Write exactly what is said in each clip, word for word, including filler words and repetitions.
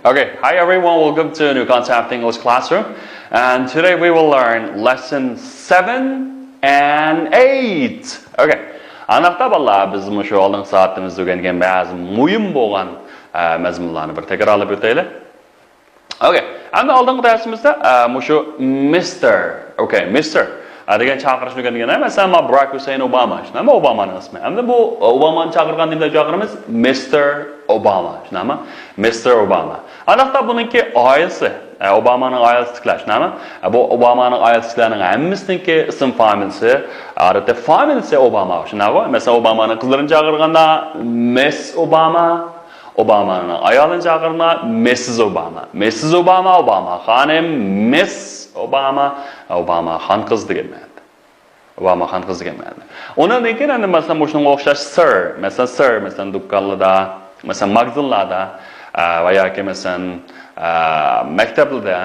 Okay, hi everyone, welcome to New Concept English Classroom. And today we will learn lesson seven and eight. Okay. ئانداقتا بالىلار، بىز مۇشۇ ئالدىنقى سائىتىمىزدە ئۆگەنگەن بەزى مۇھىم بولغان، ئە، مەزمۇنلارنى بىر تەكرارلاپ ئۆتەيلى. Okay. ئەمدى ئالدىنقى دەرسىمىزدە، ئە، مۇشۇ مىستېر. Okay, مىستېر. ئە، دېگەن چاقىرىشنى ئۆگەنگەن. مەسىلەن، ما باراك ھۈسەيىن ئوباما. شۇنداقمۇ؟ ئوبامانىڭ ئىسمى. ئەمدى بۇ ئوبامانى چاقىرغان نېمە دەپ چاقىرىمىز؟ مىستېر ئوباما. شۇنداقمۇ؟ مىستېر ئوباما. ئانداقتا بۇنىڭكى ئائىلىسى. ئە، ئوبامانىڭ ئائىلىسىدىكىلەر. شۇنداقمۇ؟ ئە، بۇ ئوبامانىڭ ئائىلىسىدىكىلەرنىڭ ھەممىسىنىڭكى ئىسىم فامىلىسى، ئادەتتە فامىلىسى ئوباما. شۇنداقمۇ؟ مەسىلەن، ئوبامانىڭ قىزلىرىنى چاقىرغاندا مىس ئوباما. ئوبامانىڭ ئايالىنى چاقىرىمىز، مىسسىز ئوباما. مىسسىز ئوباما، ئوباما خانىم، مىس ئوباما، ئوباما خانقىز دېگەن مەنىدە. ئوباما خانقىز دېگەن مەنىدە. ئۇنىڭدىن كېيىن ئەمدى، مەسىلەن، مۇشۇنىڭغا ئوخشاش سىر، مەسىلەن، سىر، مەسىلەن، دۇكانلاردا، مەسىلەن، ماگىزىنلاردا، ئە، ۋە ياكى، مەسىلەن، ئە، مەكتەپلەردە،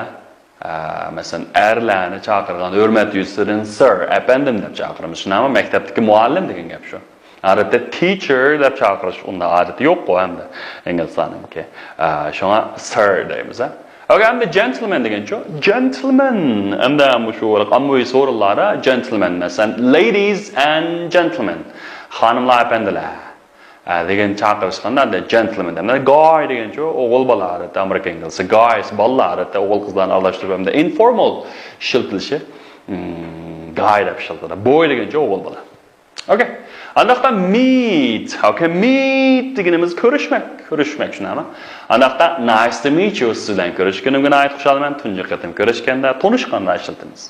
ئە، مەسىلەن، ئەرلەرنى چاقىرغان ھۆرمەت يۈزىسىدىن سىر، ئەپەندىم دەپ چاقىرىمىز. شۇنداقمۇ؟ مەكتەپتىكى مۇئەللىم دېگەن گەپ شۇ. ئادەتتە تىچېر دەپ چاقىرىش ئۇنداق ئادىتى يوققۇ ئەمدى ئىنگلىزلارنىڭكى. ئە، شۇڭا سىر دەيمىز، ھە. ئوكەي، ئەمدى جېنتلمېن دېگەنچۇ؟ جېنتلمېن. ئەمدى مۇشۇ ئاممىۋى سورۇنلاردا جېنتلمېن، مەسىلەن، ladies and gentlemen. خانىملار، ئەپەندىلەر. ئە، دېگەن چاقىرىشقاندا، ئەمدى جېنتلمېن دەيمىز. گاي دېگەنچۇ؟ ئوغۇل بالا، ئادەتتە ئامېرىكا ئىنگلىزى. گايس، بالىلار، ئادەتتە ئوغۇل قىزلارنى ئارىلاشتۇرۇپ، ئەمدى ئىنفورمال ئىشلىتىلىشى. م، گاي دەپ ئىشلىتىلىدۇ. بوي دېگەنچۇ؟ ئوغۇل بالا. ئوكەي. ئانداقتا مىت. ئوكەي، مىت دېگىنىمىز كۆرۈشمەك. كۆرۈشمەك، شۇنداقمۇ؟ ئانداقتا نايس تۇ مىت يۇ، سىز بىلەن كۆرۈشكىنىمگە ناھايىتى خۇشالمەن. تۇنجى قېتىم كۆرۈشكەندە، تونۇشقاندا ئىشلىتىمىز.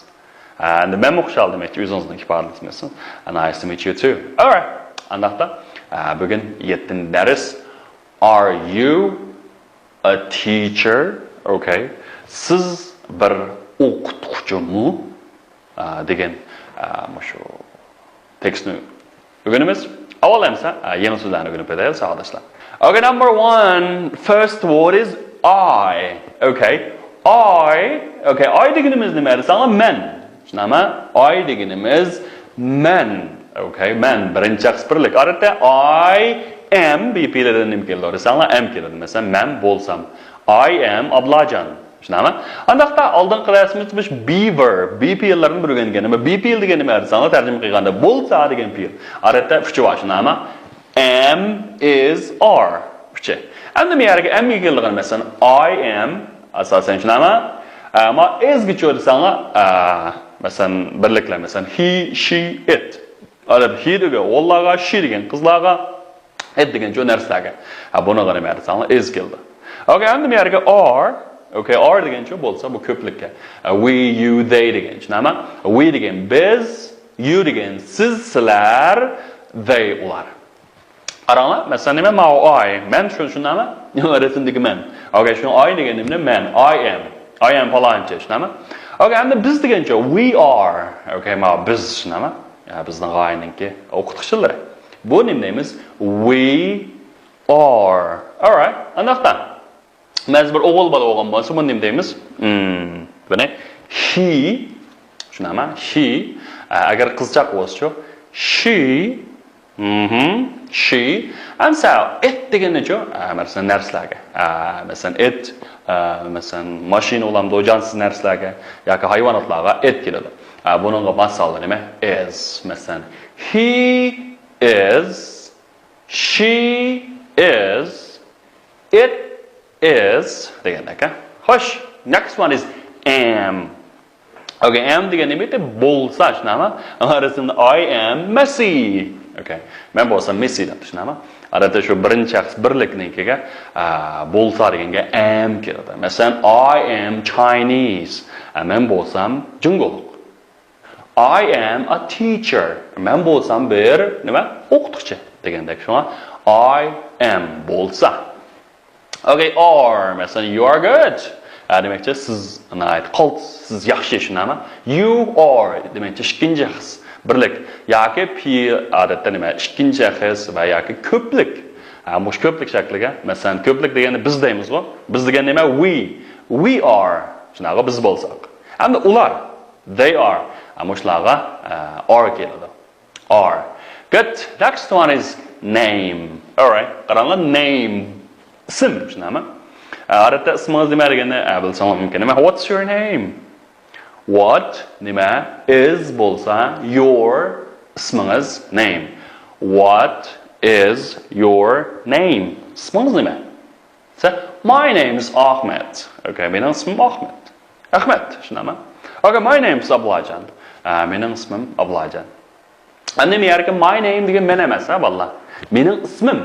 ئە، ئەمدى مەنمۇ خۇشال دېمەكچى، ئۆزىڭىزنى ئىپادىلىمەسمۇ. Nice to meet you too. Alright. ئانداقتا، ئە، بۈگۈن يەتتىنچى دەرس. Are you a teacher? ئوكەي. سىز بىر ئوقۇتقۇچىمۇ؟ ئە، دېگەن، ئە، مۇشۇ تېكىستنى ئۆگىنىمىز. ئاۋۋال ئەمسە، ئە، يېڭى سۆزلەرنى ئۆگىنىپ كېتەيلى، ساۋاقداشلار. Okay, number one. First word is I. Okay. I. Okay, I دېگىنىمىز نېمە دېسەڭلار؟ مەن. شۇنداقمۇ؟ I دېگىنىمىز مەن. Okay, مەن. بىرىنچى شەخس بىرلىك. ئادەتتە I am، بى پى لەردىن نېمە كېلىدۇ دېسەڭلار، ئەم كېلىدۇ. مەسىلەن، مەن بولسام. I am ئابلاجان. شۇنداقمۇ؟ ئانداقتا ئالدىنقى دەرسىمىزدە بىز بى ۋېرب، بى پېئىللارنى بىر ئۆگەنگەن. نېمە بى پېئىل دېگەن نېمە دېسەڭلار، تەرجىمە قىلغاندا بولسا دېگەن پېئىل. ئادەتتە ئۇچى بار، شۇنداقمۇ؟ Am، is، are. ئۈچى. ئەمدى بۇ يەرگە ئەمگە كېلىدىغان، مەسىلەن، I am، ئاساسەن، شۇنداقمۇ؟ ئە، ما ئىزگىچۇ دېسەڭلار، ئە، مەسىلەن، بىرلىكلەر، مەسىلەن، he، she، it. ئادەتتە he دېگەن ئوغۇللارغا، she دېگەن قىزلارغا، it دېگەنچۇ نەرسىلەرگە. ھە، بۇنىڭغا نېمە دېسەڭلار، is كېلىدۇ. ئوكەي، ئەمدى بۇ يەرگە are. ئوكەي، are دېگەنچۇ بولسا بۇ كۆپلۈككە. ئە، we، you، they دېگەنچۇ نېمە؟ We دېگەن بىز، you دېگەن سىز، سىلەر، they ئۇلار. قاراڭلار، مەسىلەن، نېمە؟ ماۋۇ I. مەن شۇ، شۇنداقمۇ؟ رەسىمدىكى مەن. ئوكەي، شۇ I دېگەن نېمە؟ مەن. I am. I am پالانچى، شۇنداقمۇ؟ ئوكەي، ئەمدى بىز دېگەنچۇ؟ We are. ئوكەي، ماۋۇ بىز، شۇنداقمۇ؟ يا، بىزنىڭ غايىنىڭكى ئوقۇتقۇچىلىرى. بۇ نېمە دەيمىز؟ We are. Alright. ئانداقتا. مەسىلەن، بىر ئوغۇل بالا بولغان بولسا، بۇنى نېمە دەيمىز؟ Hmm، بۇنى he. شۇنداقمۇ؟ He. ئە، ئەگەر قىزچاق بولسىچۇ؟ She. مهم. She. ئەمسە it دېگەننىچۇ؟ ئە، مەسىلەن، نەرسىلەرگە. ئە، مەسىلەن، it. ئە، مەسىلەن، ماشىنا بولامدۇ، جانسىز نەرسىلەرگە ياكى ھايۋاناتلارغا it كېلىدۇ. ئە، بۇنىڭغا ماسال نېمە؟ Is. مەسىلەن، he is. She is. It is دېگەندەك، ھە؟ خوش. Next one is am. Okay, am دېگەن نېمە ئىدى؟ بولسا، شۇنداقمۇ؟ ئەمما رەسىمدە I am messy. Okay. مەن بولسام messy دەپتۇ، شۇنداقمۇ؟ ئادەتتە شۇ بىرىنچى شەخس بىرلىكنىڭكىگە، ئە، بولسا دېگەنگە am كېلىدۇ. مەسىلەن، I am Chinese. ئە، مەن بولسام جۇڭگولۇق. I am a teacher. مەن بولسام بىر، نېمە؟ ئوقۇتقۇچى دېگەندەك. شۇڭا I am بولسا. Okay, are. مەسىلەن، you are good. ھە، دېمەكچى، سىز ناھايىتى قالتىس، سىز ياخشى، شۇنداقمۇ؟ You are. دېمەكچى، ئىككىنچى شەخس بىرلىك. ياكى پېئىل، ئادەتتە نېمە؟ ئىككىنچى شەخس ۋە ياكى كۆپلۈك. ھە، مۇشۇ كۆپلۈك شەكلىگە. مەسىلەن، كۆپلۈك دېگەندە بىز دەيمىزغۇ. بىز دېگەن نېمە؟ We. We are. شۇنداققۇ، بىز بولساق. ئەمدى ئۇلار. They are. ئە، مۇشۇلارغا، ئە، are كېلىدۇ. Are. Good. Next one is name. Alright. قاراڭلار، name. ئىسىم. شۇنداقمۇ؟ ئادەتتە ئىسمىڭىز نېمە دېگەننى، ئە، بىلسىڭىز مۇمكىن. نېمە؟ What's your name? What نېمە؟ Is بولسا your ئىسمىڭىز name. What is your name? ئىسمىڭىز نېمە؟ دېسە، My name is Ahmed. Okay, مېنىڭ ئىسمىم ئاخمەت. ئەخمەت، شۇنداقمۇ؟ Okay, my name is ئابلاجان. ئە، مېنىڭ ئىسمىم ئابلاجان. ئەمدى مەيەركى my name دېگەن مەن ئەمەس، ھە، بالىلار. مېنىڭ ئىسمىم.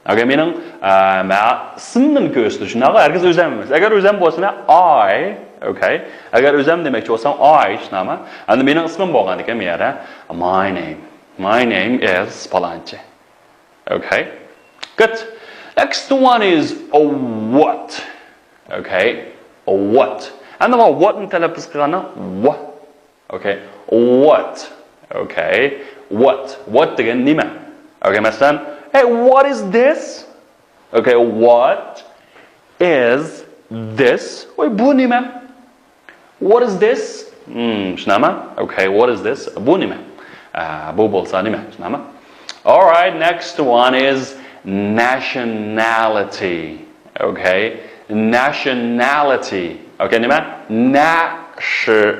ئەگەر مېنىڭ، ئە، مە-، ئىسمىمنى كۆرسىتىش، شۇنداقغۇ، ھەرگىز ئۆزەم ئەمەس. ئەگەر ئۆزەم بولسا، مەن I، okay. ئەگەر ئۆزەم دېمەكچى بولسام، I، شۇنداقمۇ؟ ئەمدى مېنىڭ ئىسمىم بولغاندىكىن، مەيەردە my name. My name is پالانچى. Okay. Good. Next one is a what. Okay. A what. ئەمدى ما what نى تەلەپپۇز قىلغاندا، what. Okay. What. Okay. What. What دېگەن نېمە؟ Okay, مەسىلەن، hey, what is this? Okay, what is this? ۋاي، بۇ نېمە؟ What is this? Hmm, شۇنداقمۇ؟ Okay, what is this? بۇ نېمە؟ ئە، بۇ بولسا نېمە؟ شۇنداقمۇ؟ All right, next one is nationality. Okay, nationality. Okay, نېمە؟ Nation.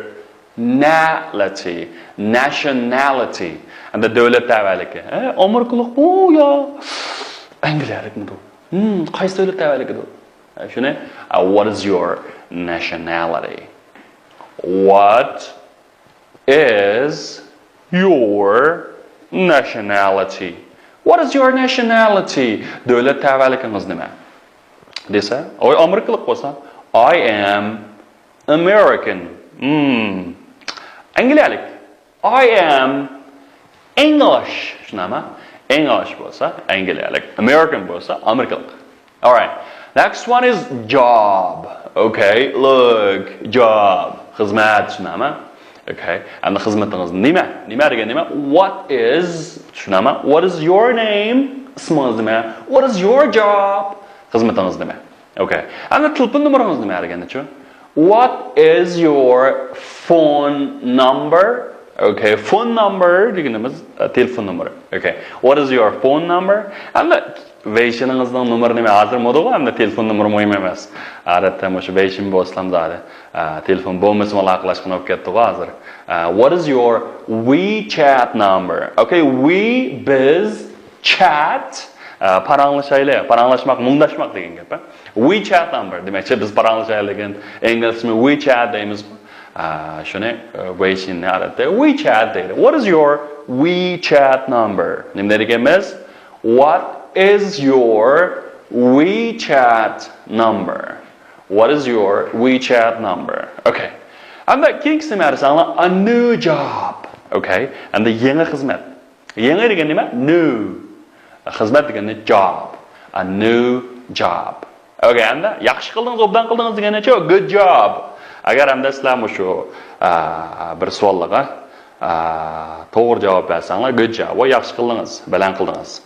Nality. Nationality. ئەمدى دۆلەت تەۋەلىكى. ئە، ئامېرىكىلىقمۇ يا ئەنگلىيەلىكمىدۇ؟ Hmm, قايسى دۆلەت تەۋەلىكىدۇ؟ ئە، شۇنى، ئە، what is your nationality? What is your nationality? What is your nationality? دۆلەت تەۋەلىكىڭىز نېمە؟ دېسە، ئاي، ئامېرىكىلىق بولسا، I am American. Hmm. ئەنگلىيەلىك. I am English. شۇنداقمۇ؟ English بولسا ئەنگلىيەلىك. American بولسا ئامېرىكىلىق. All right. Next one is job. Okay, look, job. خىزمەت، شۇنداقمۇ؟ Okay. ئەمدى خىزمىتىڭىز نېمە؟ نېمە دېگەن نېمە؟ What is، شۇنداقمۇ؟ What is your name? ئىسمىڭىز نېمە؟ What is your job? خىزمىتىڭىز نېمە؟ Okay. ئەمدى تېلېفون نومۇرىڭىز نېمە دېگەنچۇ؟ What is your phone number? Okay, phone number دېگىنىمىز، ئە، تېلېفون نومۇرى. Okay. What is your phone number? ئەمدى ۋېيشىنىڭىزنىڭ نومۇرى نېمە؟ ھازىر مودىغۇ، ئەمدى تېلېفون نومۇرى مۇھىم ئەمەس. ئادەتتە مۇشۇ ۋېيشىن بولسىلا زادى، ئە، تېلېفون بولمىسىمۇ ئالاقىلەشكىلى بولۇپ كەتتىغۇ ھازىر. ئە، what is your WeChat number? Okay, we، بىز، chat، ئە، پاراڭلىشايلى، پاراڭلاشماق، مۇڭداشماق دېگەن گەپ، ھە؟ WeChat number، دېمەكچى، بىز پاراڭلىشايلى دېگەن، ئىنگلىزچىمۇ WeChat دەيمىز. ئە، شۇنى، ئە، ۋېيشىننى ئادەتتە WeChat دەيدۇ. What is your WeChat number? نېمە دەيدىكەنمىز؟ What is your WeChat number? What is your WeChat number? Okay. ئەمدى كېيىنكىسى نېمە دېسەڭلار، a new job. Okay. ئەمدى يېڭى خىزمەت. يېڭى دېگەن نېمە؟ New. خىزمەت دېگەننى job. A new job. Okay، ئەمدى ياخشى قىلدىڭىز، ئوبدان قىلدىڭىز دېگەننىچۇ؟ Good job. ئەگەر ئەمدى سىلەر مۇشۇ، ئا، بىر سوئاللارغا، ئا، توغرا جاۋاب بەرسەڭلار، good job. ۋاي، ياخشى قىلدىڭىز، بەلەن قىلدىڭىز.